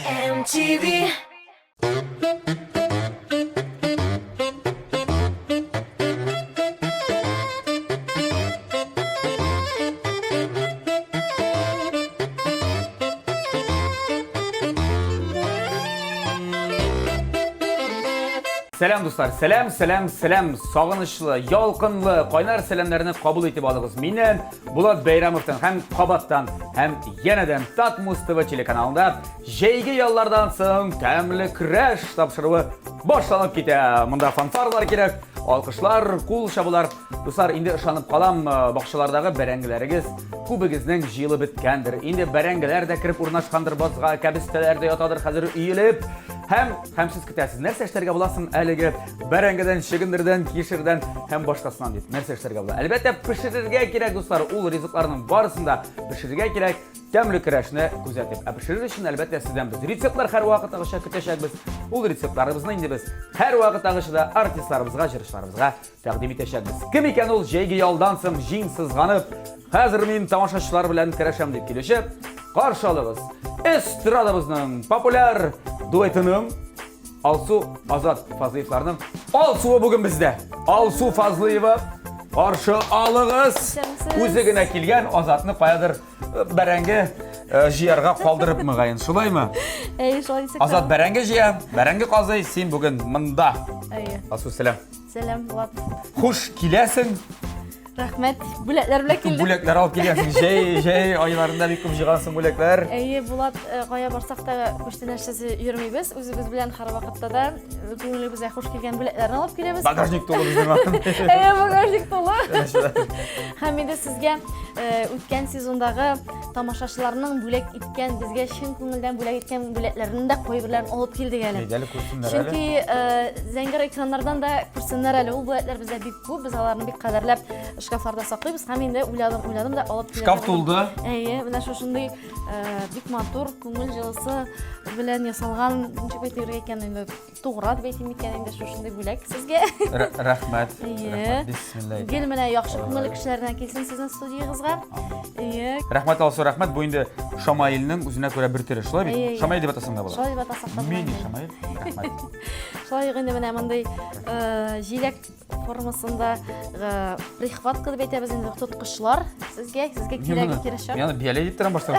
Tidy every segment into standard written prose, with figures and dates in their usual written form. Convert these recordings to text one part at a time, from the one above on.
MTV. Сәлам, дуслар! Сәлам, сәлам, сәлам! Сагынычлы, ялкынлы, кайнар сәламнәрне кабул итеп алыгыз. Миннән Булат Бәйрәмовтан һәм кабаттан һәм янәдән Татмус ТВ телеканалында җәйге яллардан соң тәмле көрәш тапшыруы башланып китә. Монда фанфарлар кирәк, алкышлар, кул чабулар. Дуслар, инде ышанып калам, э, бакчалардагы бәрәңгеләрегез күбегезнең җыелып беткәндер. Инде бәрәңгеләр дә кереп урнашкандыр базга, кәбестәләр дә ятадыр хәзер өелеп. Һәм һәм сез көтәсез, нәрсә эшләргә була соң әлеге бәрәңгедән, чөгендердән, кишердән һәм башкасыннан дип. Нәрсә эшләргә була? Әлбәттә, пешерергә кирәк, дуслар. Ул ризыкларның барысын да пешерергә кирәк. Тәмле көрәшне күзәтеп. Ә пешерер өчен, әлбәттә, сездән без рецептлар һәрвакыттагыча көтәчәкбез. Ул рецептларыбызны инде без һәрвакыттагыча да артистларыбызга, җырчыларыбызга тәкъдим итәчәкбез. Кем икән ул җәйге ялдан соң җиң сызганып, хәзер мин тамашачылар белән көрәшәм дип килүче? Каршы алыгыз. Эстрадабызның популяр дуэтының Алсу Азат Фазлыевларның Алсуы бүген бездә. Алсу Фазлыева каршы алыгыз. Үзе генә килгән Азатны каядыр бәрәңге э, җыярга калдырып мөгаен, шулаймы? Әйе, шулай дисәк. Азат бәрәңге җыя, бәрәңге казый, син бүген монда. Әйе. Алсу, сәлам. Сәлам, Булат. Хуш киләсең. Рәхмәт. Бүләкләр белән килдем. Бүләкләр алып килгәнсең. Җәй, җәй айларында бик күп җыйгансың бүләкләр. Әйе, Булат, э, кая барсак та күчтәнәчсез йөрмибез. Үзебез белән һәрвакытта да э, күңелебезгә хуш килгән бүләкләрне алып киләбез. Багажник тулы безнең. Әйе, багажник тулы. Һәм инде сезгә э, үткән сезондагы тамашачыларның бүләк иткән, безгә чын күңелдән бүләк иткән бүләкләрне дә кайберләрен алып килдек әле. Әйдә әле күрсеннәр әле. Чөнки э, зәңгәр экраннардан да күрсеннәр әле. Ул бүләкләр бездә бик күп, без аларны бик кадерләп шкафларда саклыйбыз. Һәм инде уйладым, уйладым да алып килдем. Шкаф тулды. Әйе, менә шушындый э, бик матур, күңел җылысы белән ясалган, ничек әйтергә икән инде, Тугра дип әйтим микән инде шушындый бүләк сезгә. Рәхмәт. Әйе. Бисмилла. Гел менә яхшы күңелле кешеләрдән килсен сезнең студиягызга. Әйе. Рәхмәт Алсу, рәхмәт. Бу инде Шамаилнең үзенә күрә бер төре, шулай бит? Шамаил дип атасаң да була. Шулай дип атасак та була. Мини Шамаил. Рәхмәт. Шулай ук инде менә мондый э, җиләк формасында э, прихватка дип әйтәбез инде тоткычлар сезгә, сезгә кирәге кирәчәк. Мин аны бияләй дип торам башта.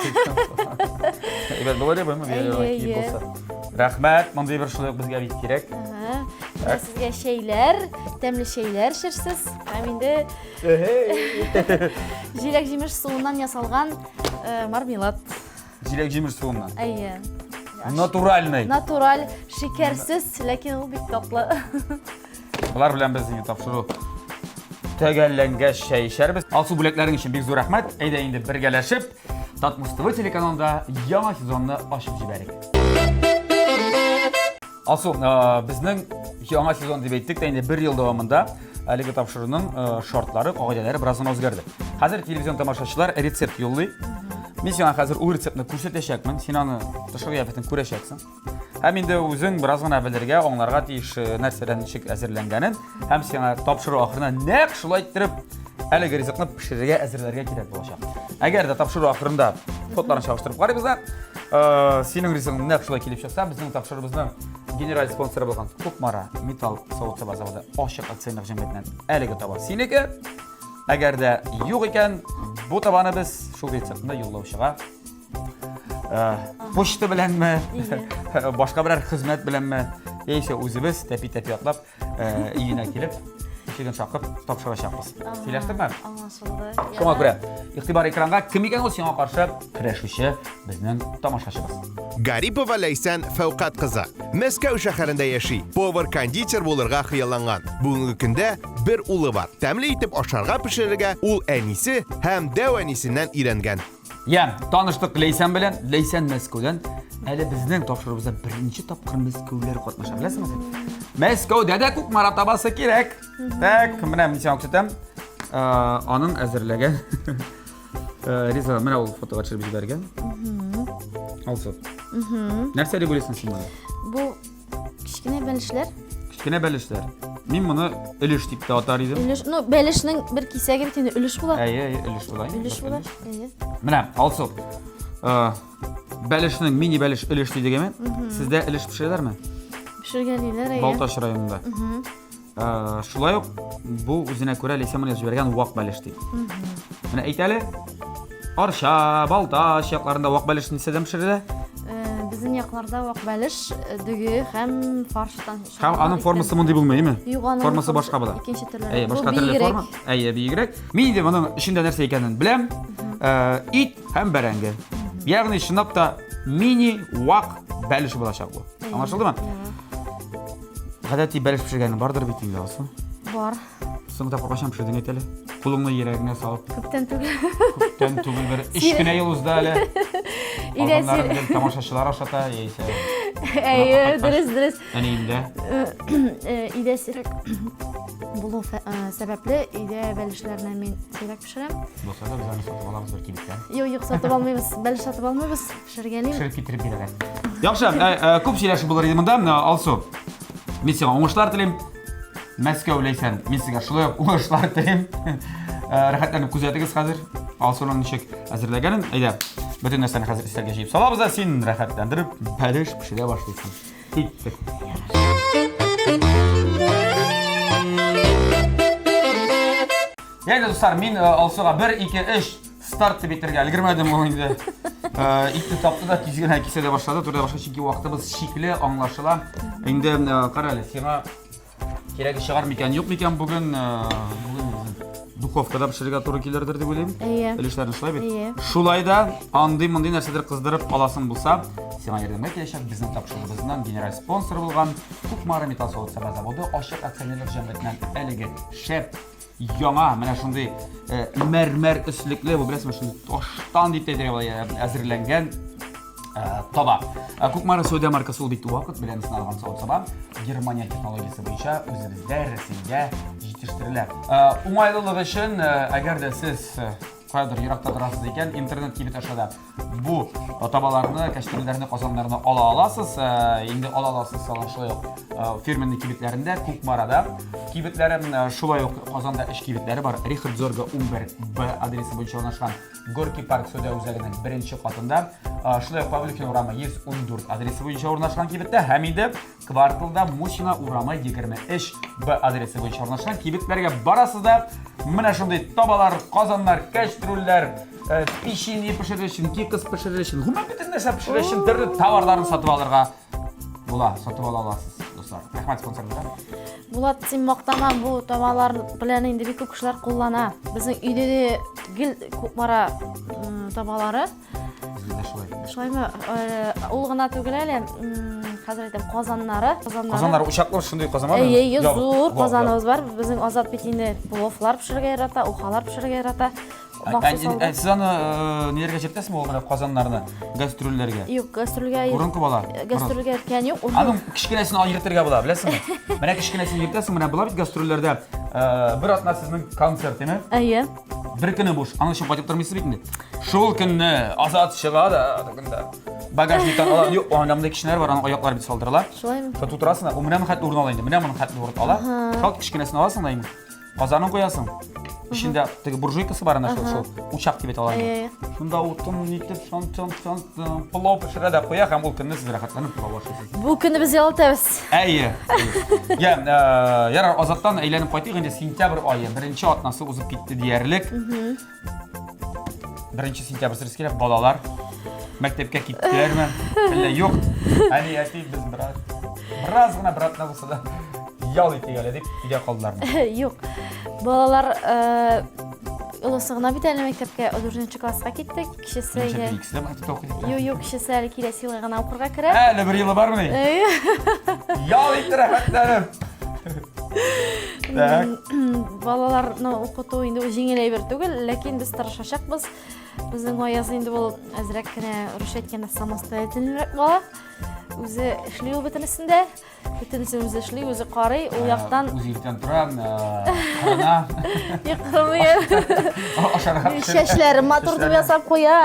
Әйбәт булыр иде, бияләй киеп булса. Рәхмәт, мондый бер шулай безгә бик кирәк. Менә сезгә чәйләр, тәмле чәйләр эчерсез. Һәм инде җиләк-җимеш суыннан ясалган э, мармелад. Җиләк-җимеш суыннан. Әйе. Натуральный. Натураль, шикәрсез, ләкин ул бик татлы. Болар белән без инде тапшыру төгәлләнгәч чәй эчәрбез. Алсу бүләкләрең өчен бик зур рәхмәт. Әйдә инде бергәләшеп Татмус ТВ телеканалында яңа сезонны ачып җибәрик. Алсу, э, безнең яңа сезон дип әйттек тә инде бер ел дәвамында әлеге тапшыруның э, шартлары, кагыйдәләре бераз гына үзгәрде. Хәзер телевизион тамашачылар рецепт юллый. Мин сиңа хәзер ул рецептны күрсәтәчәкмен, син аны тышкы кыяфәтен күрәчәксең. Һәм инде үзең бераз гына белергә, аңларга тиеш э, нәрсәдән ничек әзерләнгәнен һәм сиңа тапшыру ахырына нәкъ шулай иттереп әлеге ризыкны пешерергә әзерләргә кирәк булачак. Әгәр дә тапшыру ахырында фотоларын чагыштырып карыйбыз да, э, синең ризыгың нәкъ шулай килеп чыкса, безнең тапшыруыбызның генераль спонсоры булган Кукмара металл савыт-саба заводы ачык акционерлык җәмгыятеннән әлеге таба синеке. Әгәр дә юк икән, бу табаны без шул рецептны юллаучыга Э, почта беләнме, башка берәр хезмәт беләнме, яисә үзебез тәпи-тәпи атлап э, өенә килеп, ишеген шакып тапшырачакбыз. Сөйләштекме? Аңлашылды. Шуңа күрә игътибар экранга кем икән ул сиңа каршы көрәшүче безнең тамашачыбыз. Гарипова Ләйсән Фәүкать кызы. Мәскәү шәһәрендә яши. Повар-кондитер булырга хыялланган. Бүгенге көндә бер улы бар. Тәмле итеп ашарга пешерергә ул әнисе һәм дәү әнисеннән өйрәнгән. Я, таныштык Ләйсән белән. Ләйсән Мәскәүдән. Әле безнең тапшыруыбызда беренче тапкыр мәскәүләр катнаша, беләсеңме син? Мәскәүдә дә Кукмара табасы кирәк. Так, менә мин сиңа күрсәтәм. Э, аның әзерләгән э, Риза, менә ул фотога төшереп җибәргән. Алсу. Нәрсә дип уйлыйсың син моны? Бу Кечкенә бәлешләр. Кечкенә бәлешләр. Мин моны өлеш дип тә атар идем. Өлеш, ну, бәлешнең бер кисәге бит инде өлеш була. Әйе, әйе, өлеш була. Өлеш була. Әйе. Менә, Алсу. Э, Бәлешнең мини бәлеш өлеш дидегеме? Сездә өлеш пешерәләрме? Пешергәниләр, әйе. Балтач районында. Э, шулай ук бу үзенә күрә Ләйсән моны җибәргән вак бәлеш ди. Менә әйт әле. Арча, Балтач якларында вак бәлеш нәрсәдән пешерелә? Э, безнең якларда вак бәлеш э, дөге һәм фарштан. Һәм аның формасы мондый булмый, әйме? Юк, аның формасы башка була. Икенче төрле. Әйе, башка төрле форма. Әйе, биегрәк. Мин инде моның эчендә нәрсә икәнен беләм. Ит һәм бәрәңге. Ягъни чынлап та мини вак бәлеш булачак бу. Аңлашылдымы? Гадәти бәлеш пешергәнең бардыр бит инде, Алсу? Бар. Соңгы тапкыр кайчан пешердең әйт әле? Кулыңны йөрәгеңә салып. Күптән түгел. Күптән түгел бер өч кенә ел узды әле. Өйдә Калганнарын гел тамашачылар ашата, яисә Әйе, дөрес, дөрес. Әниемдә. Өйдә сирәк булу сәбәпле, өйдә бәлешләрне мин сирәк пешерәм. Булса да без аны сатып алабыз бер кибеттән. Юк, юк, сатып алмыйбыз. Бәлеш сатып алмыйбыз. Пешергәлим. Пешереп китереп бирәләр. Яхшы, ә, ә, күп сөйләшеп булыр иде монда. Менә, Алсу, мин сиңа уңышлар телим. Мәскәү Ләйсән, мин сезгә шулай ук уңышлар телим. Ә, Рәхәтләнеп күзәтегез хәзер. Алсуның ничек әзерләгәнен. Әйдә, бөтен нәрсәне хәзер өстәлгә җыеп салабыз да син рәхәтләндереп бәлеш пешерә башлыйсың. Киттек. Яйда, дуслар, мин Алсуга 1, 2, 3 старт дип әйтергә өлгермәдем ул инде. Итне тапты да тиз генә кисә дә башлады, туры башка, чөнки вакытыбыз чикле, аңлашыла. Инде кара әле, сиңа кирәге чыгар микән, юк микән бүген, бүген духовкада пешерергә туры килердер дип уйлыйм. Әйе. Өлешләрне шулай бит. Әйе. Шулай да андый-мондый нәрсәдер кыздырып аласың булса, сиңа ярдәмгә киләчәк безнең тапшыруыбызның генераль спонсоры булган Кукмара металл савыт-саба заводы ачык акционерлык җәмгыятеннән әлеге шәп яңа менә шундый э, мәрмәр өслекле, бу беләсезме, шундый таштан дип әйтергә була, э, әзерләнгән э, таба. Э, Кукмара сәүдә маркасы ул бит вакыт белән сыналган савыт-саба. Германия технологиясе буенча үзебездә, Рәсәйдә җитештерелә. Э, Уңайлылык өчен, э, әгәр дә сез э, каядыр еракта торасыз икән, интернет кибет аша да Бу табаларны, кәчтүмнәрне, казаннарны ала аласыз. Э, инде ала аласыз алар шулай ук э, фирменный кибетләрендә, Кукмарада кибетләре, э, шулай ук Казанда эш кибетләре бар. Рихард Зорга 11 Б адресы буенча урнашкан Горький парк сәүдә үзәгенең беренче катында, шулай ук Павлюхин урамы 114 адресы буенча урнашкан кибеттә һәм инде Кварталда Мусина урамы 23 Б адресы буенча урнашкан кибетләргә барасыз да, менә шундый табалар, казаннар, кәчтрүлләр, э, печенье пешерер өчен, кекс пешерер өчен, гомумән бөтен нәрсә пешерер өчен төрле товарларны сатып алырга була, сатып ала аласыз, дуслар. Рәхмәт спонсорларга. Булат, син мактама, бу табалар белән инде бик күп кешеләр куллана. Безнең өйдә дә гел Кукмара табалары. Бездә дә шулай. Шулаймы? Э, ул гына түгел әле, хәзер әйтәм, казаннары. Казаннары. Казаннары учаклы шундый казан бармы? Әйе, әйе, зур казаныбыз бар. Безнең Азат бит инде пловлар пешерергә ярата, ухалар пешерергә ярата. Махсус алдык. Сез аны э, ниләргә җиртәсезме ул менә казаннарны? Гастрольләргә. Юк, гастрольгә. Урын күп ала. Гастрольгә йөрткән юк. Аның кечкенәсен алып йөртергә була, беләсеңме? Менә кечкенәсен йөртәсең, менә була бит гастрольләрдә. Э, бер атна сезнең концерт, әйме? Әйе. Бер көне буш, аның өчен кайтып тормыйсыз бит инде. Шул көнне Азат чыга да, тегендә багажниктан ала. Юк, анда мондай кешеләр бар, аның аяклары бит салдырыла. Шулаймы? Шул тутырасың да, ул менә моның хәтле урын ала инде. Менә моның хәтле урын ала. Шул кечкенәсен аласың да инде. Казанын куясың. Эчендә теге буржуйкасы бар әнә шул, шул учак дип әйтә алар. Әйе. Шунда утын нитеп, шон шон шон пылау пешерә дә куя һәм ул көнне сез рәхәтләнеп пылау ашыйсыз. Бу көнне без ял итәбез. Әйе. Я, э, ярар, Азаттан әйләнеп кайтыйк инде сентябрь ае, беренче атнасы узып китте диярлек. Беренче сентябрь сөрес килә, балалар мәктәпкә киттеләрме? Әллә юк? Әни, әти, без бераз, бераз гына бер атна булса да ял итик әле дип өйдә калдылармы? Юк. Балалар э, олысы гына бит әле мәктәпкә, 4 класска китте, кечесе Ничә икесе дә мәктәптә укый дип. Юк, юк, кечесе әле киләсе елга гына укырга керә. Әле бер елы бармыни? Ял итте рәхәтләнеп. Так. Балаларны укыту инде ул җиңел әйбер түгел, ләкин без тырышачакбыз. Безнең Аяз инде ул әзрәк кенә русча әйткәндә самостоятельнырак бала. Үзе эшли ул бөтенесендә. Бөтенесен үзе эшли, үзе карый. Ул яктан үзе иртән тора, кырына. Юк, кырмый. Ашарга пешерә. Чәчләрен матур дип ясап куя.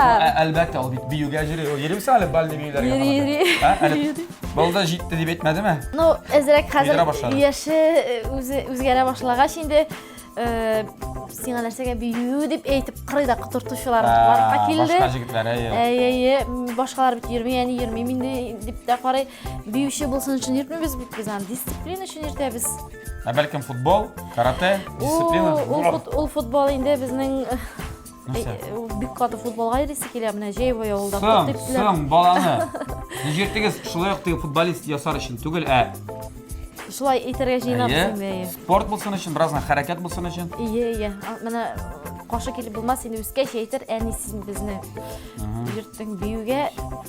Әлбәттә, ул бит биюгә йөри. Ул йөриме соң әле бальный биюләргә? Йөри, йөри. Әле Балда җитте дип әйтмәдеме? Ну, әзрәк хәзер Үзгәрә башлады. яше э, үзе үзгәрә башлагач инде э, Сиңа нәрсәгә бию дип әйтеп кырыйда котыртучылар барлыкка килде. Башка җегетләр, әйе. Әйе, әйе, башкалар бит йөрми, әни йөрмим инде дип тә карый. Биюче булсын өчен йөртмибез бит без аны, дисциплина өчен йөртәбез. Ә бәлкем футбол, карате, дисциплина? Ул футбол инде безнең бик каты футболга йөрисе килә, менә җәй буе ул да Соң, соң, баланы. Йөртегез шулай ук теге футболист ясар өчен түгел, ә Шулай әйтергә җыенабыз инде, әйе. Спорт булсын өчен, бераз гына хәрәкәт булсын өчен. Ие, ие. Менә каршы килеп булмас, инде үскәч әйтер, әни син безне йөрттең биюгә,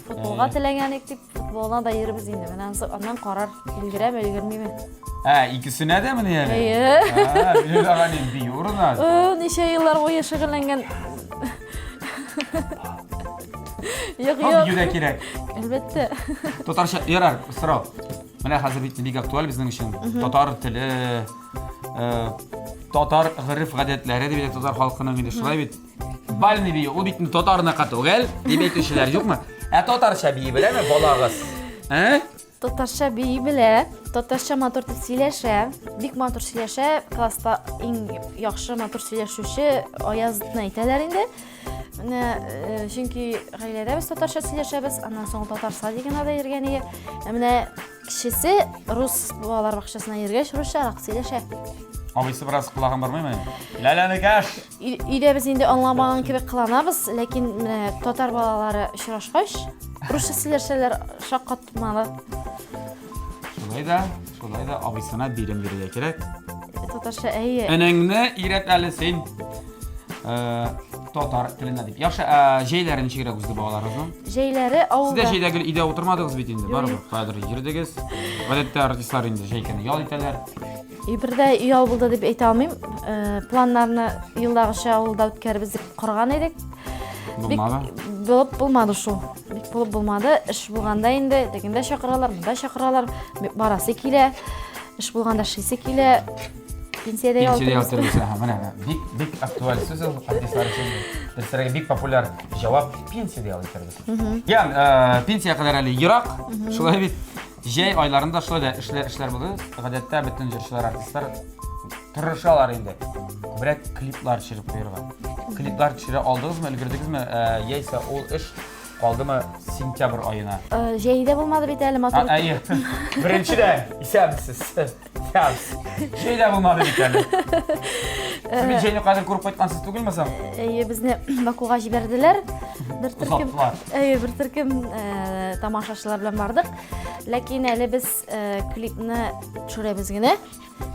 футболга теләгән идек дип, футболына да йөрибез инде. Менә ансы аннан карар, өлгерәме, өлгермиме. Ә, икесенә дә мени әле? Әйе. Ә, мин уйлаган идем, бию урынына. О, ничә еллар буе шөгыльләнгән. Юк, юк. Бию дә кирәк. Әлбәттә. Татарча, ярар, сорау. Менә хәзер бит бик актуаль безнең өчен. Татар теле, э, татар гореф-гадәтләре дип әйтә татар халкының инде шулай бит. Бальный бию, ул бит инде татарныкы түгел, дип әйтүчеләр юкмы? Ә татарча бии беләме балагыз? Ә? Татарча бии белә, татарча матур итеп сөйләшә, бик матур сөйләшә, класста иң яхшы матур сөйләшүче Аязны әйтәләр инде. Менә, э, чөнки гаиләдә без татарча сөйләшәбез, аннан соң татар садигына да йөргән иде. Ә менә кечесе рус балалар бакчасына йөргәч, русчарак сөйләшә. Абыйсы бераз колагын бармыймы? Ләләнекәш! Өйдә без инде аңламаган кебек кыланабыз, ләкин менә татар балалары очрашкач, русча сөйләшәләр, шаккатмалы. Шулай да, шулай да абыйсына бирем бирергә кирәк. Татарча, әйе. Энеңне өйрәт әле син. Э, татар теленә дип. Яхшы, ә җәйләре ничегрәк узды балаларыгызның? Җәйләре авылда. Сез дә җәйдә гел өйдә утырмадыгыз бит инде, барыбер каядыр йөрдегез. Гадәттә артистлар инде җәй көне ял итәләр. И бер дә ял булды дип әйтә алмыйм. Э, планнарны елдагыча авылда үткәрбез дип корган идек. Булмады. Бик булып булмады шул. Бик булып булмады. Эш булганда инде тегендә чакыралар, монда чакыралар, барасы килә. Эш булганда эшлисе килә. Пенсиядә ял Пенсиядә ял итәрбез. Ага, менә бик бик актуаль сүз ул артистлар өчен. Дөресрәге бик популяр җавап пенсиядә ял итәрбез. Ян, э, пенсия кадәр әле ерак. Шулай бит. Җәй айларында шулай да эшләр эшләр булды. Гадәттә бөтен җырчылар, артистлар тырышалар инде. Күбрәк клиплар төшереп куярга. Клиплар төшерә алдыгызмы, өлгердегезме? Э, яисә ул эш калдымы сентябрь аена? Э, җәйдә булмады бит әле матур. Әйе. Беренчедән, исәнмесез. Сәбс. Җәй дә булмады бит әле. Сез бит җәйне кадер күреп кайткансыз түгелме соң? Әйе, безне Бакуга җибәрделәр. Бер төркем. Озаттылар. Әйе, бер төркем э, тамашачылар белән бардык. Ләкин әле без э, клипны төшерәбез генә.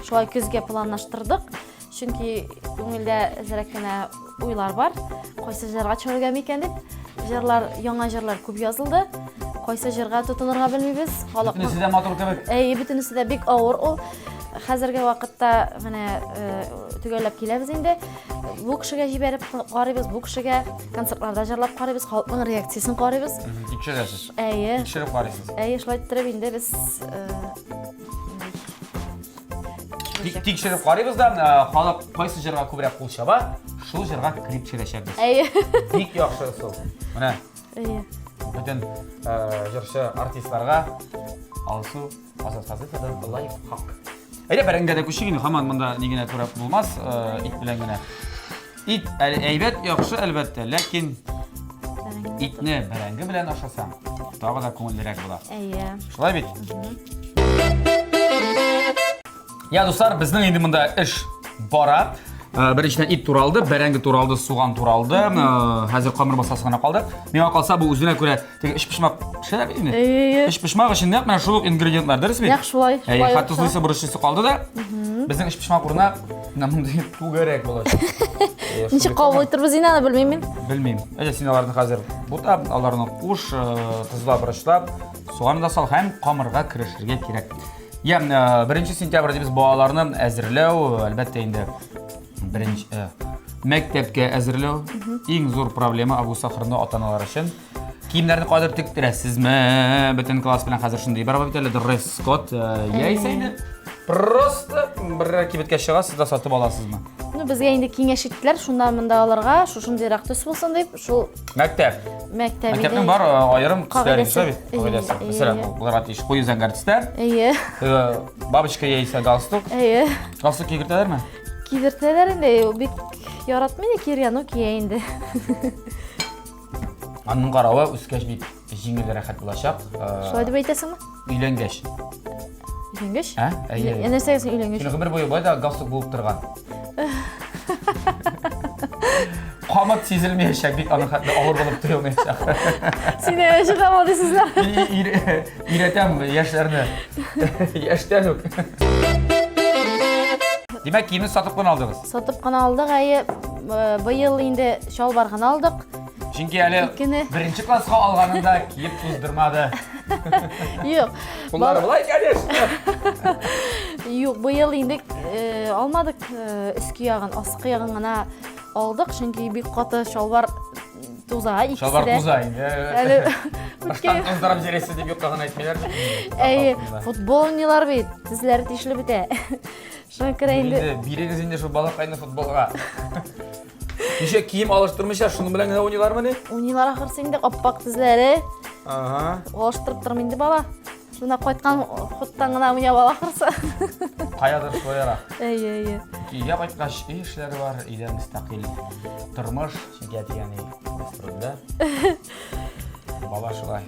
Шулай көзгә планлаштырдык. Чөнки күңелдә әзрәк кенә уйлар бар. Кайсы җырга төшерергә микән дип. Җырлар, яңа җырлар күп язылды. Кайсы җырга тотынырга белмибез. Халыкның Бөтенесе дә матур кебек. Әйе, бөтенесе дә бик авыр ул. Хәзерге вакытта менә э, төгәлләп киләбез инде. Бу кешегә җибәреп карыйбыз, бу кешегә концертларда җырлап карыйбыз, халыкның реакциясен карыйбыз. Тикшерәсез. Әйе. Тикшереп карыйсыз. Әйе, шулай иттереп инде без э, Тикшереп карыйбыз да, э, халык кайсы җырга күбрәк кул чаба, шул җырга клип төшерәчәкбез. Әйе. Бик яхшы ысул. Менә. Әйе. Бөтен э, җырчы артистларга Алсу Азат Фазыйховадан лайфхак. Әйдә, бәрәңгегә дә күчик инде, һаман монда ни генә турап булмас, э, ит белән генә. Ит әле әйбәт, яхшы әлбәттә, ләкин итне бәрәңге белән ашасаң, тагы да күңеллерәк була. Әйе. Шулай бит? Я, дуслар, безнең инде монда эш бара. Э, беренчедән ит туралды, бәрәңге туралды, суган туралды. Э, хәзер камыр басасы гына калды. Миңа калса, бу үзенә күрә теге өчпочмак пешерә бит инде. Әйе. Өчпочмак өчен нәкъ менә шул ук ингредиентлар, дөрес бит? Нәкъ шулай. Әйе, хәтта тозлыйсы, борычлыйсы калды да. Безнең өчпочмак урынына менә мондый түгәрәк булачак. Ничек кабул итербез инде аны белмим мин. Белмим. Әйдә син аларны хәзер бутап, аларны куш, э, тозлап, борычлап, суганны да сал һәм камырга керешергә кирәк. Я, 1 э, сентябрь дибез балаларны әзерләү, әлбәттә инде беренче э, мәктәпкә әзерләү иң зур проблема август ахырында ата-аналар өчен. Киемнәрне кадер тектерәсезме? Бөтен класс белән хәзер шундый бар бит әле дресс-код. Э, яисә инде просто бер кибеткә чыгасыз да сатып аласызмы? Ну, безгә инде киңәш иттеләр, шунда монда алырга, шушындыйрак төс булсын дип, шул Мәктәп. Мәктәп. Мәктәпнең бар э, аерым төсләре шулай бит? Кагыйдәсе. Мәсәлән, булырга тиеш куе зәңгәр төстә. Әйе. Э, бабочка яисә галстук. Әйе. Галстук кигертәләрме? Кигертәләр инде, бик. Яратмый да киергә, ну кия инде. Аның каравы үскәч бик җиңел рәхәт булачак. Шулай дип әйтәсеңме? Өйләнгәч. Өйләнгәч? Ә? Әйе. Ә нәрсәгә соң өйләнгәч? Син гомер буе болай да галстук булып торган. Камыт сизелмәячәк, бик аның хәтле авыр булып тоелмаячак. Син дә чыгам дисезләр. Өйрәтәм яшьләрне. Яшьтән үк. Димәк, киемне сатып кына алдыгыз. Сатып кына алдык, әйе. Быел инде чалбар гына алдык. Чөнки әле Икене. беренче класска алганында киеп туздырмады. Юк. Куллары болай, конечно. Юк, быел инде э, алмадык э, өске ягын, аскы ягын гына алдык, чөнки бик каты чалбар туза икесе Чалбар дә. туза инде. Әле Баштан үткән. туздырып җибәрәсе дип юкка гына әйтмиләр бит. Әйе, футбол уйныйлар бит, тезләре тишелеп бетә. Шуңа күрә инде Инде бирегез инде шул балакайны футболга. Ничә кием алыштырмыйча шуның белән генә уйныйлармыни? Уйныйлар ахрысы инде, аппак тезләре. Ага. Алыштырып тормый инде бала. Шунда кайткан хуттан гына уйнап ала ахрысы. Каядыр шулайрак. Әйе, әйе. Өйгә кайткач, өй эшләре бар, өйдә мөстәкыйль тормыш, чөнки әти-әни гастрольдә. Бала шулай.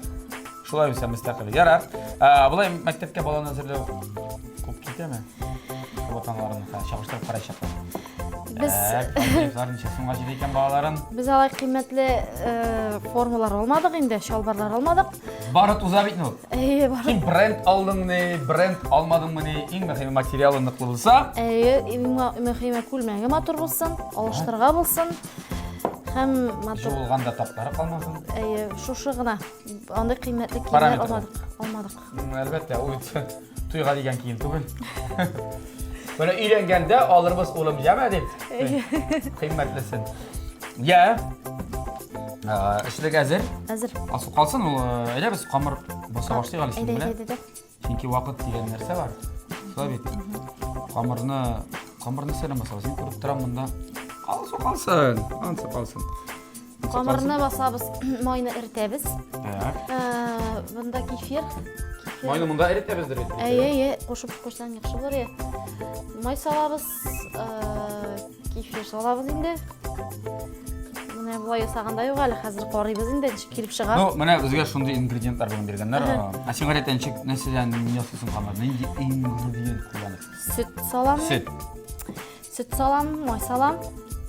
Шулай үсә мөстәкыйль. Ярар. Ә, болай мәктәпкә баланы әзерләү күп китәме? Ата-аналарны чагыштырып караячаклар. Без Так, ничә сумга җыйды икән балаларын? Без алай кыйммәтле э, формалар алмадык инде, чалбарлар алмадык. Бары туза бит ну. Әйе, бары. Син бренд алдыңмыни, бренд алмадыңмыни, иң мөһиме материалы ныклы булса. Әйе, иң мөһиме күлмәге матур булсын, алыштырга булсын. Һәм матур. Жуылганда таплары калмасын. Әйе, шушы гына. Андый кыйммәтле киемнәр алмадык, алмадык. Әлбәттә, ул туйга дигән кием түгел. Менә өйләнгәндә алырбыз улым, яме дип. Кыйммәтлесен. Я. Эшлек әзер. Әзер. Асу калсын ул, әйдә без камыр баса башлыйк әле синең белән. Әйдә, әйдә. Чөнки вакыт дигән нәрсә бар. Шулай бит. Камырны, камырны сәлам басабыз. Мин күреп торам монда. Алсу калсын, ансы калсын. Камырны басабыз, майны эретәбез. Так. Э, монда кефир. Майны монда эретәбездер бит. Әйе, әйе, кушып куйсаң яхшы булыр иде. Май салабыз, э, кефир салабыз инде. Менә болай ясаганда юк әле, хәзер карыйбыз инде, ничек килеп чыга. Ну, менә безгә шундый ингредиентлар бүген биргәннәр. Ә син гадәттә ничек нәрсәдән ясыйсың камырны? Нинди ингредиент кулланып? Сөт салам. Сөт. Сөт салам, май салам,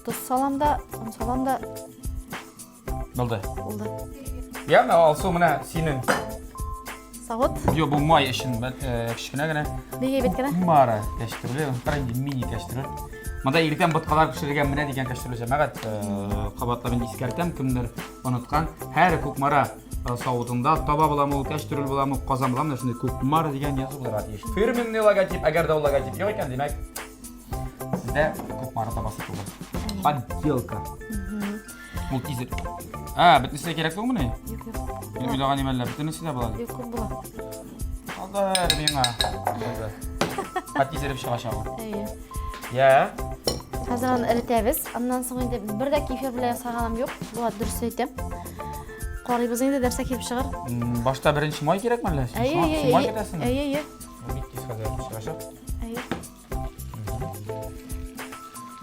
тоз салам да, он салам да. Булды. Булды. Яме, Алсу, менә синең. Савыт. Юк, бу май өчен э, кечкенә генә. Бик әйбәт кенә. Кумара кәчтүрле, кара инде мини кәчтүрле. Монда иртән боткалар пешерергә менә дигән кәчтүрле җәмәгать, э, кабатлап инде искәртәм, кемдер оныткан. Һәр Кукмара э, савытында таба буламы ул, кәчтүрл буламы, казан буламы, менә шундый Кукмара дигән язу булырга тиеш. Фирменный логотип, әгәр дә ул логотип юк икән, димәк, Сездә Кукмара табасы түгел. Подделка. Ул тиз. А, бөтенесе дә кирәк түгелмени? Юк, юк. Мин уйлаган идем әллә, бөтенесе дә була дип. Юк, күп була. Алдар миңа. Булды. Ә тиз эреп чыгачак ул. Әйе. Я. Хәзер аны эретәбез. Аннан соң инде бер дә кефир белән ясаганым юк. Була дөрес әйтәм. Карыйбыз инде нәрсә килеп чыгар. Башта беренче май кирәкме әллә? Әйе, әйе. Май кетәсеңме? Әйе, әйе. Бик тиз хәзер чыгачак. Әйе.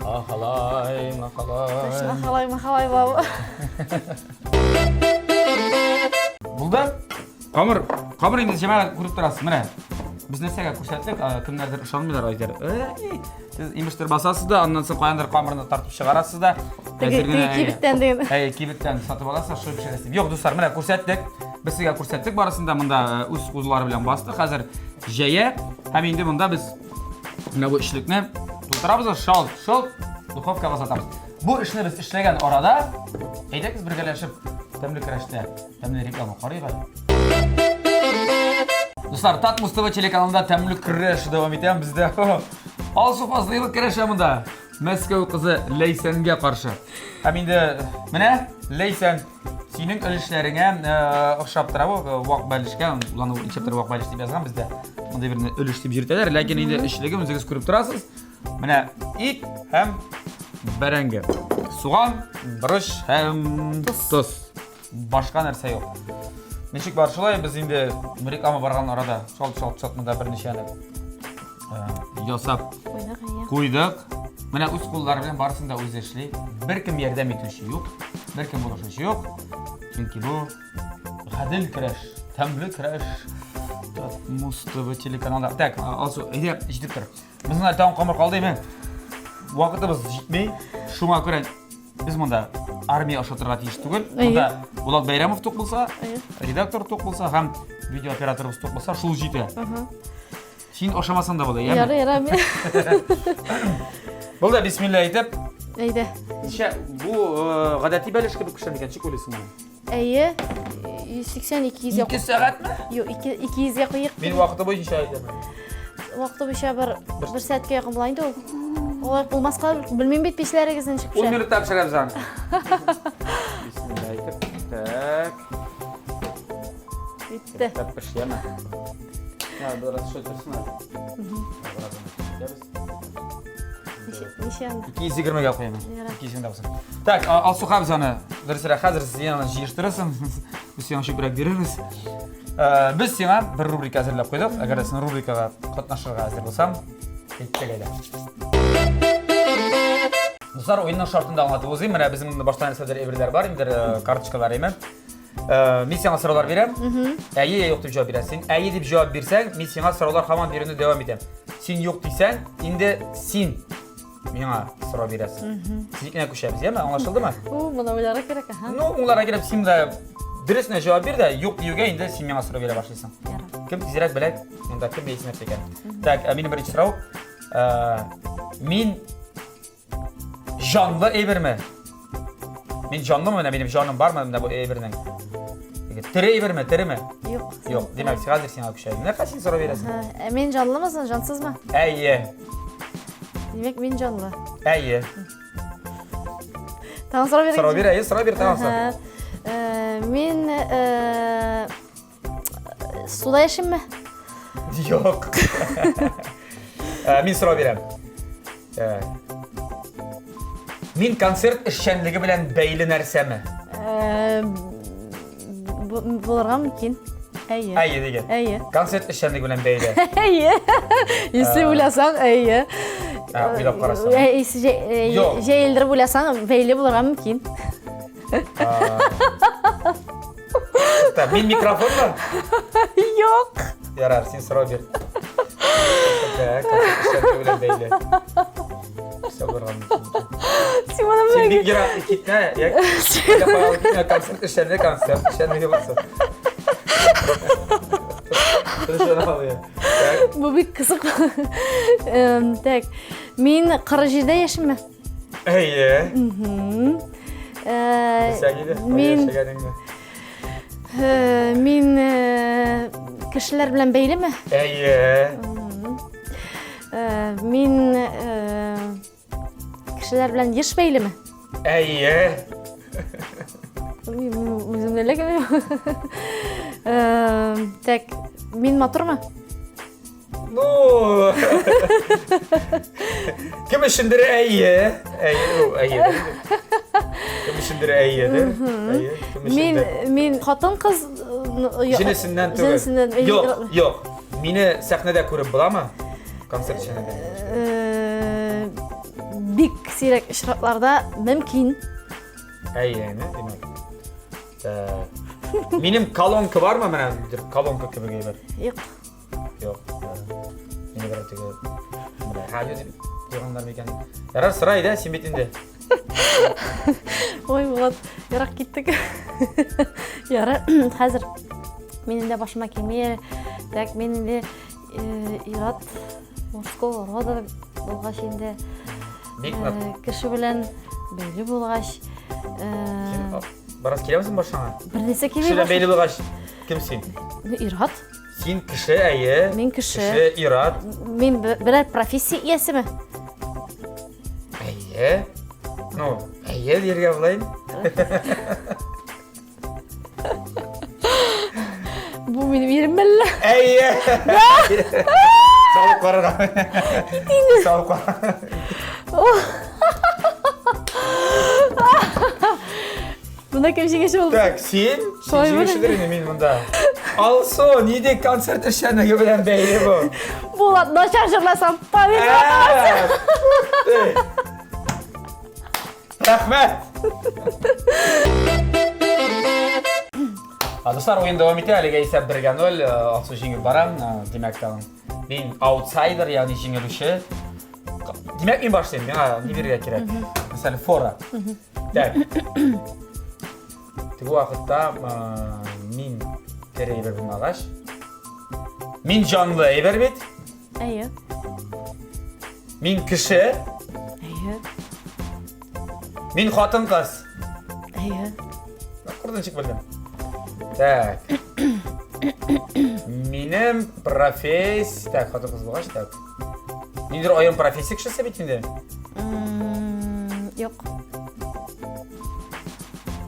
Махалай, махалай. Точно, махалай, махалай бабы. Булды? Камыр, камыр инде җәмәгать күреп торасыз. Менә без нәрсәгә күрсәттек, кемнәрдер ышанмыйлар әйтер. Эй, сез имештер басасыз да, аннан соң каяндыр камырны тартып чыгарасыз да. Теге кибеттән деген. Әй, кибеттән сатып аласыз, шул пешерәсез. Юк, дуслар, менә күрсәттек. Без сезгә күрсәттек барысын да монда үз куллары белән басты. Хәзер җәя һәм инде монда без Менә бу эчлекне тутырабыз да шалт, шалт духовкага озатабыз. Бу эшне без эшләгән арада, әйдәгез бергәләшеп тәмле көрәштә тәмле реклама карыйк әле. Дуслар, Татмус ТВ телеканалында тәмле көрәш дәвам итә. Бездә Алсу Фазлыева көрәшә монда. Мәскәү кызы Ләйсәнгә каршы. Һәм инде менә Ләйсән Синең өлешләреңә э, охшап тора бу э, вак бәлешкә, аны ничектер вак бәлеш дип язган бездә. Мондый берне өлеш дип йөртәләр, ләкин инде эчлеген үзегез күреп торасыз. Менә ит һәм бәрәңге. Суган, борыч һәм тоз. Башка нәрсә юк. Ничек бар шулай, без инде реклама барган арада шалт-шалт-шалт монда берничәне э, ясап Куйдык, әйе. куйдык. Менә үз куллары белән барысын да үзе эшли. Беркем ярдәм итүче юк, беркем булышучы юк. Чөнки бу гадел көрәш, тәмле көрәш. Муз ТВ телеканалда. Так, Алсу, әйдә, җитеп тор. Безнең әле тагын камыр калды, әйме? Вакытыбыз җитми. Шуңа күрә без монда армия ашатырга тиеш түгел. Монда Булат Бәйрәмов тук булса, редактор тук булса һәм видео операторыбыз тук булса, шул җитә. Син ашамасаң да була, яме? Ярый, ярый. Булды, бисмилла әйтеп. Әйдә. Ничә, бу э, гадәти бәлеш кебек пешә микән? Ничек уйлыйсың моны? Әйе, 180 200 2 сәгатьме? Юк, 2 200-гә куйык. Мин вакыты буенча әйтәм. Вакыты буенча бер бер сәгатькә якын була инде ул. Алай булмаска белмим бит пичләрегез ничек 10 пешә. минутта пешерәбез аны. Бисмилла әйтеп. Так. Битте. Так пешәме? Я, бераз шөй торсын әле. Бераз итәбез. Ничә анда? 220-гә куям. Ярар. 220 булсын. Так, Алсу хәбез аны дөресрәк хәзер син аны җыештырасың. Без сиңа чүпрәк бирербез. Без сиңа бер рубрика әзерләп куйдык. Әгәр дә син рубрикага катнашырга әзер булсаң, киттек әйдә. Дуслар, уенның шартын да аңлатып узыйм. Менә безнең монда башта нәрсәдер әйберләр бар, инде карточкалар име. Мин сиңа сораулар бирәм. Әйе я юк дип җавап бирәсең. Син әйе дип җавап бирсәң, мин сиңа сораулар һаман бирүне дәвам итәм. Син юк дисәң, инде син миңа сорау бирәсең. Синекенә күчәбез, яме? Аңлашылдымы? У, моны уйларга кирәк, аһа. Ну, уйларга кирәк, син дә дөресенә җавап бир дә, юк диюгә инде син миңа сорау бирә башлыйсың. Ярар. Кем тизрәк белә, монда кем яисә нәрсә икән. Так, минем беренче сорау. Мин Җанлы әйберме? Мин җанлымы менә минем җаным бармы менә бу әйбернең? Тере әйберме, тереме? Юк. Юк, димәк, хәзер сиңа күчә. Менә хәзер син сорау бирәсең. Ә мин җанлымы соң, җансызмы? Әйе. Димәк, мин җанлы. Әйе. Тагын сорау бирегез. Сорау бир, әйе, сорау бир, тагын сорау. Мин Суда яшимме? Юк. Э, мин сорау бирәм. Э, мин концерт эшчәнлеге белән бәйле нәрсәме? Э, булырга мөмкин. Әйе. Әйе диген. Әйе. Концерт эшчәнлеге белән бәйле. Әйе. Если уйласаң, әйе. Уйлап карасаң. Җәелдереп уйласаң, бәйле булырга мөмкин. Так, мин микрофонмы? Юк. Ярар, син сорау бир. Так, эшчәнлеге белән бәйле. Нәрсә булырга мөмкин икән? Син моны Син бик ерак китмә, я китмә, концерт эшчәнлеге, концерт эшчәнлеге булсын. Бу бик кызык. Так, мин кыры җирдә яшимме? Әйе. Белсәң иде, мин Мин кешеләр белән бәйлеме? Әйе. Мин кешеләр белән еш бәйлеме? Әйе. Мин үзем дә эләкмим. Так, мин матурмы? Ну, кем өчендер әйе. Әйе, ну, әйе. Кем өчендер әйедер. Әйе, кем Мин өчендер. мин хатын-кыз Җенесеннән түгел. Җенесеннән. Юк, юк. Мине сәхнәдә күреп буламы? Концерт эчендә. Э, Бик сирәк очракларда мөмкин. Әйе, әйе, димәк. Так. Минем колонка бармы менә? Колонка кебек әйбер. Юк. Юк. Мине берәү теге менә радио дип куйганнар микән? Ярар, сора әйдә, син бит инде. Ой, Булат, ерак киттек. Ярар, хәзер минем дә башыма килми әле. Так, мин инде э, ир-ат мужского рода булгач инде Бик э, нык. кеше белән бәйле булгач, э, Син а, бераз киләмсең башыңа? бер нәрсә килми Кеше белән башыма. бәйле булгач, кем син? Ну, ир-ат. Син кеше, әйе. Мин кеше. Кеше, ир-ат. Мин берәр профессия иясеме? Әйе. Ну, әйе дияргә була инде. Бу минем ирем әллә? Әйе. Салып карарга. Кит инде. Салып карарга. Монда кем җиңүче булды? Так, син, син җиңүчедер инде мин монда. Алсу, нинди концерт эшчәнлеге белән бәйле бу? Булат, начар җырласам, помидор. Рәхмәт! Дуслар, уен дәвам итә. Әлегә исәп 1-гә 0. Алсу җиңеп бара. Димәк, тагын мин аутсайдер, ягъни җиңелүче. Димәк, мин башлыйм. Миңа ни бирергә кирәк? Мәсәлән, фора. Так. Теге вакытта мин тере әйбер булмагач, мин җанлы әйбер бит. Әйе. Мин кеше. Әйе. Мин хатын-кыз. Әйе. Күрдең ничек белдем. Так. Минем профессия... Так, хатын-кыз булгач, так. Ниндидер аерым профессия кешесе бит инде. Юк.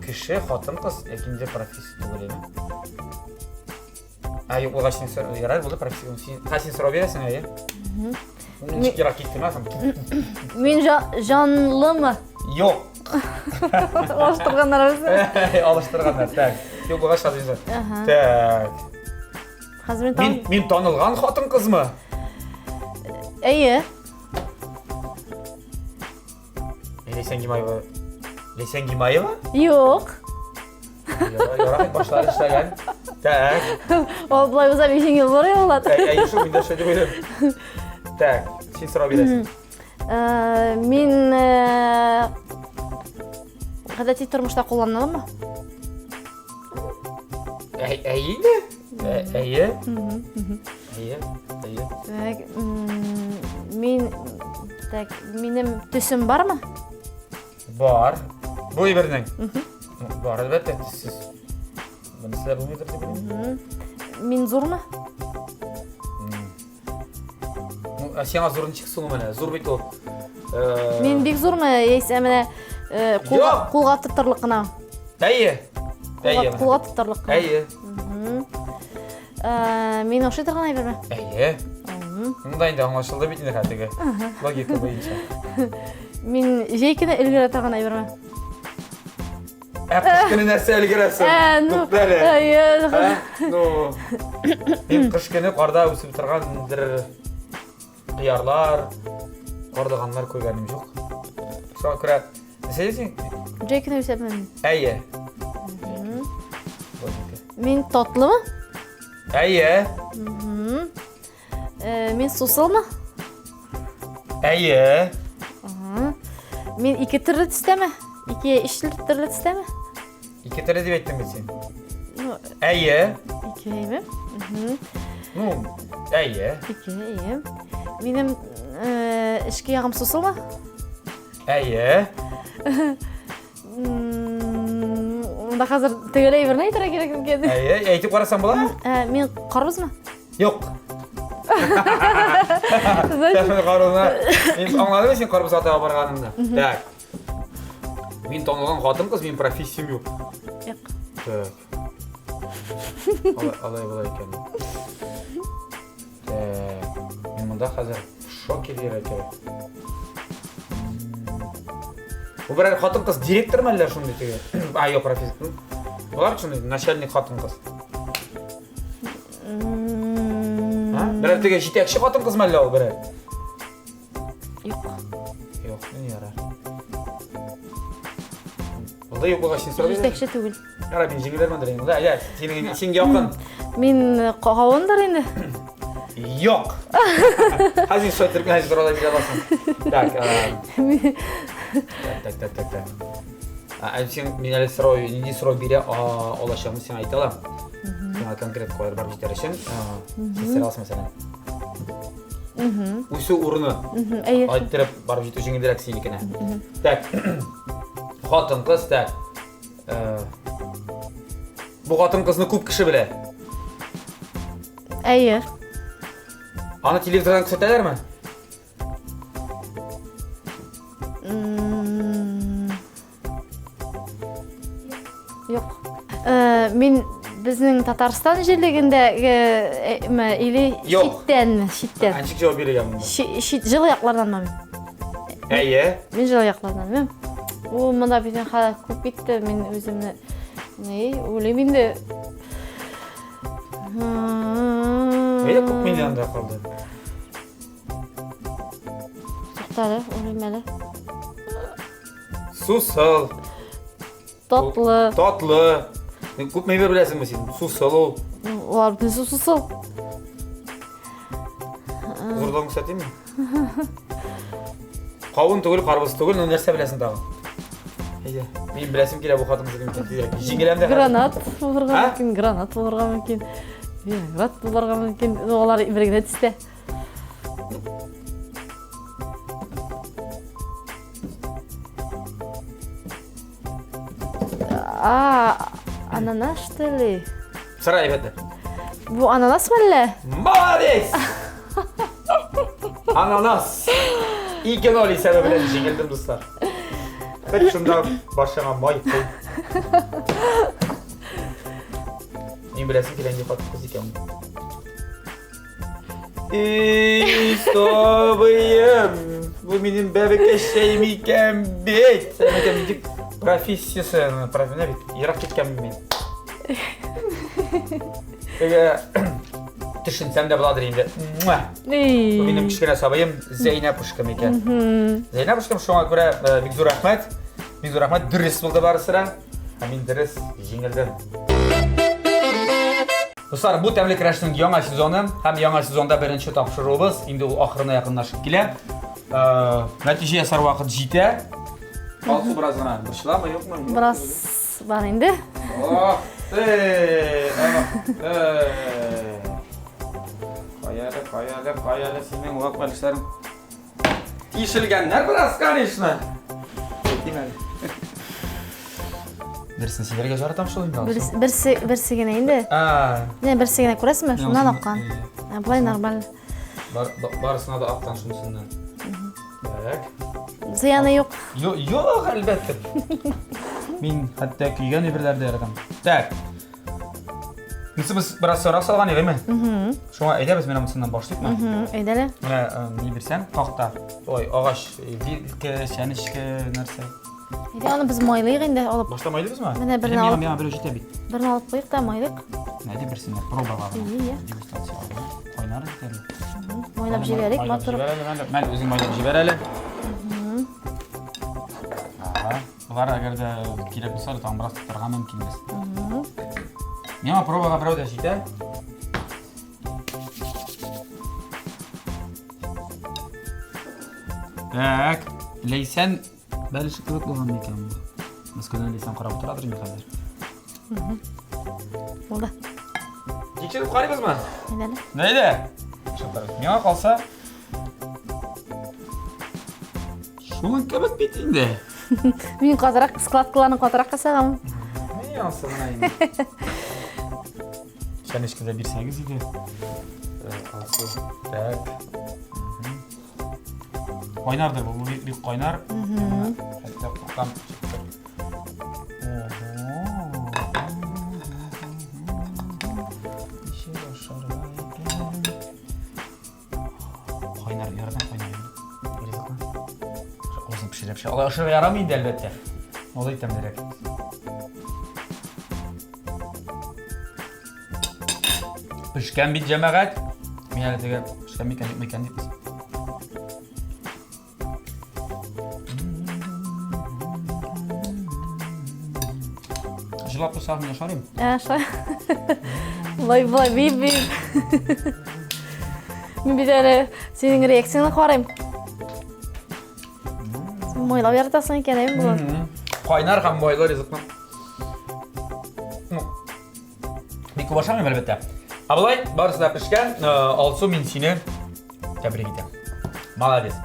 Кеше, хатын-кыз, ләкин инде профессия түгел инде. Ә, юк, булгач син ярар, булды профессия. Син, ха, син сорау бирәсең, әйе? Ничек ерак киттем, ә? Мин җанлымы? Юк. Алыштырганнар безне. Алыштырганнар, так. Юк, булгач хәзер. Так. Хәзер мин Мин, мин танылган хатын-кызмы? Әйе. Ләйсән Гимаева. Ләйсән Гимаева? Юк. Ярар, башлары эшләгән. Так. Ул болай булса бик җиңел булыр Булат. Әй, шул мин дә шулай дип уйлыйм. Так, син сорау бирәсең. Мин гадәти тормышта кулланыламы? Әй, әйе. Әйе. Әйе, әйе. Так, мин так, минем төсем бармы? Бар. Бу әйбернең. Бар, әлбәттә, төссез. Монысы да булмыйдыр дип уйлыйм. Мин зурмы? Ну, ә сиңа зур ничек соң менә? Зур бит ул. Э, Мин бик зурмы, яисә менә э, кулга, Юк. кулга тотарлык кына. Әйе. Кулга, Әйе. кулга тотарлык кына. Әйе. Э, Мин ошый торган әйберме? Әйе. Монда инде аңлашылды бит инде хәтеге. Логика буенча. Мин җәй көне өлгерә торган әйберме? Ә кыш көне нәрсә өлгерәсең? Ә, ну, Тукта әле. әйе. Ә? Ну, мин кыш көне карда үсеп торган бер кыярлар, карлыганнар күргәнем юк. Шуңа күрә, нәрсә дисең? Җәй көне үсәме мин? Әйе. Логика. Мин татлымы? Әйе. Э, мин сусылмы? Әйе. Мин ике төрле төстәме? Ике, өч төрле төстәме? Ике төрле дип әйттең бит син. Ну, Әйе. ике, әйеме? Ну, әйе. Ике, әйе. Минем э, эчке ягым сусылмы? Әйе. Монда хәзер төгәл әйберне әйтергә кирәк микән? Әйе, әйтеп карасаң була? Ә, мин карбызмы? Юк. Значит, карбызны. Мин аңладым син карбыз сатып барганыңны. Так. Мин танылган хатын-кыз, минем профессиям юк. Юк. Так. Алай була икән. Так. Мин монда хәзер в шоке дияргә кирәк. Бу берәр хатын-кыз директор мәллә шундый теге? А, юк, профессор. Була бит шундый начальник хатын-кыз. А? Берәр теге җитәкче хатын-кыз мәллә ул берәр? Юк. Юк, ни ярар. Булды, юк булгач син сорап Җитәкче түгел. Ярар, мин җиңелермендер инде. Әйдә, синең син якын. Мин э, кавындыр инде. Юк. Хәзер шулай итеп хәзер сорау да бирә аласың. Так, э, так, так, так, так, так. Ә син мин әле сорау, нинди сорау бирә алачагымны сиңа әйтә алам. Сиңа конкрет куяр барып җитәр өчен, син сорый аласың мәсәлән. Үсү урыны. Әйе. Айттырып барып җитү җиңелрәк синекенә. Так. Хатын-кыз, так. Э, бу хатын-кызны күп кеше белә. Әйе. Аны телевизордан күрсәтәләрме? Юк. Э, мин безнең Татарстан җирлегендәге э, или читтәнме? Читтән. Ничек җавап бирергә монда? Чит җылы якларданмы мин? Әйе. Мин җылы яклардан, мин. Ул монда бит хәзер күп китте, мин үземне ни, уйлыйм инде. Әйдә, күпме инде анда калды? Туктале, уйлыйм әле. Сусыл. Татлы. Татлы. Күпме әйбер беләсеңме син? Сусыл ул. Алар бөтенесе сусыл. Зурдан күрсәтимме? Кавын түгел, карбыз түгел, ну нәрсә беләсең тагын? Әйдә, мин беләсем килә бу хатын кызы кем икән тизрәк. Җиңеләм дә. Гранат булырга мөмкин, гранат булырга мөмкин. Виноград булырга мөмкин. Ну, алар бер генә төстә. А, ананас, что ли? Сара әйбәтләп. Бу ананас мәллә? Молодец! Ананас! 2-0 исәбе белән җиңелдем, дуслар. Хәт шунда башыңа май куй. Мин беләсем килә, нинди хатын кыз икән. Эй, сабыем! Бу минем бәбекәчәем икән бит! Сәлам әйтәм, нинди профессиясе, профессия бит, ерак киткәнмен мин. Теге төшенсәм дә буладыр инде. Муа! Бу минем кечкенә сабыем Зәйнәпушкам икән. Зәйнәпушкам, шуңа күрә э, бик зур рәхмәт. Бик зур рәхмәт, дөрес булды барысы да. Ә мин дөрес җиңелдем. Дуслар, бу тәмле көрәшнең яңа сезоны һәм яңа сезонда беренче тапшыруыбыз инде ул ахырына якынлашып килә. Э, нәтиҗә ясар вакыт җитә. Алсу бераз гына борчыламы, юкмы? Бераз бар инде. Ох ты! Кая әле, кая әле, кая әле синең вак бәлешләрең? Тишелгәннәр бераз, конечно. Әйтим әле. Берсен силәргә жаратам шул инде. Берсе, берсе, берсе генә инде. А. Не, берсе генә күрәсеңме? Шуннан аккан. Ә болай нормаль. Бар, барысына да аккан шунысыннан. Так. Зыяны юк. Юк, юк, әлбәттә. Мин хәтта көйгән әйберләр дә яратам. Так. Мисы без бераз сорап салган идеме? Шуңа әйдә без менә монысыннан башлыйкмы? Әйдә әле. Менә э, ни бирсәң, такта. Ой, агач, э, вилка, чәнечке, нәрсә. Әйдә аны без майлыйк инде алып. Башта майлыйбызмы? Менә берне Миңа алып. миңа берәү җитә бит. Берне алып куйык та майлыйк. Әйдә берсенә пробага гына. Ие, ие. Дегустация. Кайнар бит әле. Майлап җибәрик, матур. Җибәр әле, мәле. Мәле, үзең майлап җибәр әле. Ага. Болар әгәр дә кирәк булса, тагын бераз тотарга мөмкинбез. Миңа пробага берәү дә җитә. Так, Ләйсән бәлеше кебек булган микән бу? Мәскәүдән Ләйсән карап утырадыр инде хәзер. Булды. Тикшереп карыйбызмы? Әйдә әле. Әйдә. Тикшереп карыйбыз. Миңа калса, Шуның кебек бит инде. Мин катырак складкаларны катырак ясагам. Ни ансы гына инде. Чәнечке дә бирсәгез иде. Алсу. Так. Кайнардыр бу, бу бик бик кайнар. Хәтта куркам. Ого. Ничек ашарга икән? Кайнар, ярадан кайнар. Ризыкны. Авызын пешереп, алай ашарга ярамый инде, әлбәттә. Алай тәмлерәк. Пешкән бит җәмәгать. Мин әле теге пешкән микән, юкмы икән дип. Җылап торсак мин ашар идем. Ә, шулай. Болай, болай, биеп, биеп. Мин бит әле синең реакцияңне карыйм. Син майлап яратасың икән, әйме болай? Кайнар һәм майлы ризыкны. Ну, бик күп ашамыйм, әлбәттә. Ә болай барысы да пешкән. Э, Алсу, мин сине тәбрик итәм. Молодец.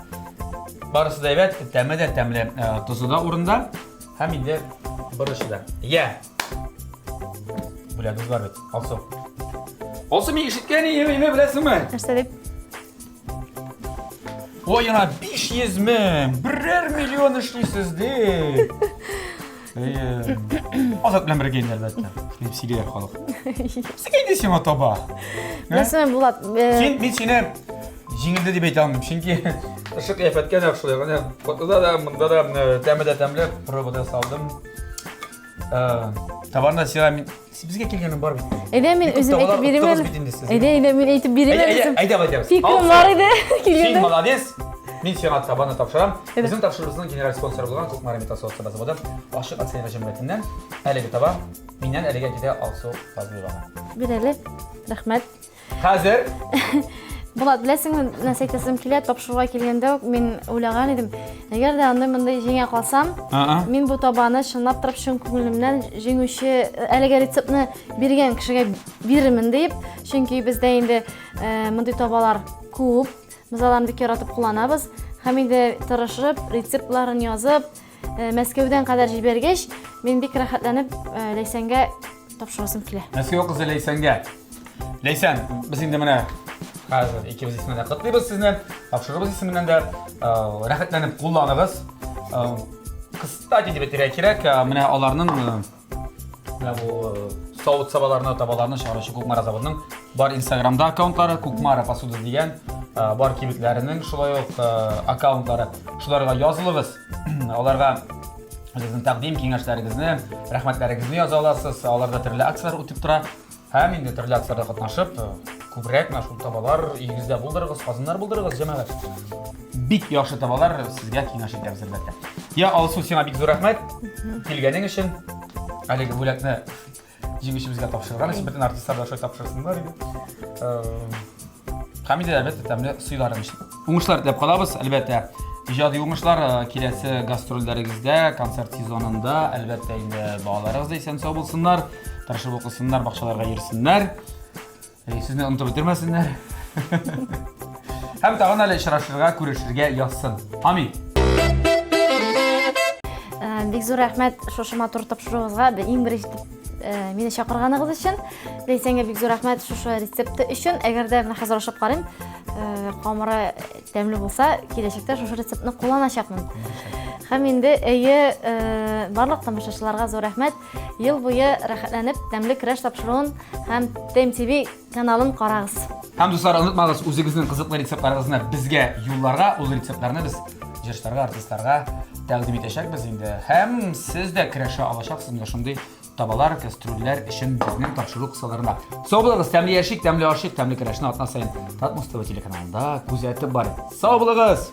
Барысы да әйбәт, тәме дә тәмле, э, тозы да урында һәм инде борычы да. Я. Бүләгебез бар бит, Алсу. Алсу, мин ишеткән идем, име беләсеңме? Нәрсә дип? Ой, яна 500 мең, берәр миллион эшлисез ди. Әйе. Азат белән бергә инде, әлбәттә. Дип сөйлиләр халык. Син инде сиңа таба. Беләсеңме, Булат, э, Син мин сине җиңелде дип әйтә алмыйм, чөнки тышкы кыяфәткә нәкъ шулай. Менә фотода да, монда да э, тәме дә тәмле, пробада салдым. Э, Табарны сиңа мин безгә килгәнең бар бит. Әйдә мин үзем әйтеп бирим әле. Әйдә, әйдә мин әйтеп бирим әле. Әйдә, әйтәбез. Фикерем бар иде килгәндә. Син молодец. Мин сиңа табаны тапшырам. Безнең тапшыруыбызның генераль спонсоры булган Кукмара Металл савыт-саба заводы ачык акционерлар җәмгыятеннән әлеге таба миннән әлегә китә Алсу Фазлыевага. Бир әле. Рәхмәт. Хәзер Булат, беләсеңме, нәрсә әйтәсем килә, тапшыруга килгәндә үк мин уйлаган идем. Әгәр дә андый мондый җиңә калсам, мин бу табаны чынлап торып чын күңелемнән җиңүче әлеге рецептны биргән кешегә бирермен дип, чөнки бездә инде э, мондый табалар күп. Без аларны бик яратып кулланабыз. Һәм инде тырышып, рецептларын язып, э, Мәскәүдән кадәр җибәргәч, мин бик рәхәтләнеп э, Ләйсәнгә тапшырасым килә. Мәскәү кызы Ләйсәнгә. Ләйсән, без инде менә хәзер икебез исеменнән дә котлыйбыз сезне. Тапшырубыз исеменнән дә э, рәхәтләнеп кулланыгыз. Кстати, дип әйтергә кирәк, менә аларның Менә бу э, савыт сабаларны, табаларны чыгаручы Кукмара заводының бар Инстаграмда аккаунтлары, Кукмара посуда дигән, э, бар кибетләренең шулай ук э, аккаунтлары. Шуларга язылыгыз. Аларга үзегезнең тәкъдим, киңәшләрегезне, рәхмәтләрегезне яза аласыз. Аларда төрле акцияләр үтеп тора. Һәм инде төрле акцияләрдә катнашып, э, күбрәк менә шул табалар өегездә булдырыгыз, казаннар булдырыгыз, җәмәгать. Бик яхшы табалар, сезгә киңәш итәбез, әлбәттә. Я, Алсу, сиңа бик зур рәхмәт килгәнең өчен. Әлеге бүләкне җиңүчебезгә тапшырган өчен, бөтен артистлар да шулай тапшырсыннар иде. Э, Һәм инде, әлбәттә, тәмле сыйларың өчен. Уңышлар теләп калабыз, әлбәттә. Иҗади уңышлар э, киләсе гастрольләрегездә, концерт сезонында, әлбәттә, инде балаларыгыз да исән-сау булсыннар, тырышып укысыннар, бакчаларга йөрсеннәр. Э, сезне онытып бетермәсеннәр. Һәм тагын әле очрашырга, күрешергә язсын. Амин. Э, бик зур рәхмәт шушы матур тапшыруыгызга. Иң беренче Э, мине чакырганыгыз өчен. Ләйсәнгә бик зур рәхмәт шушы рецепты өчен. Әгәр дә менә хәзер ашап карыйм, э, камыры тәмле булса, киләчәктә шушы рецептны кулланачакмын. Һәм инде әйе, э, барлык тамашачыларга зур рәхмәт. Ел буе рәхәтләнеп тәмле көрәш тапшыруын һәм Тем ТВ каналын карагыз. Һәм дуслар, онытмагыз, үзегезнең кызыклы рецептларыгызны безгә юлларга, ул рецептларны без җырчыларга, артистларга тәкъдим итәчәкбез инде. Һәм сез дә көрәшә алачаксыз менә шундый табалар, кастрюльләр өчен безнең тапшыру кысаларында. Сау булыгыз, тәмле яшик, тәмле ашыйк, тәмле көрәшне атна саен Татмус ТВ телеканалында күзәтеп барыйк. Сау булыгыз!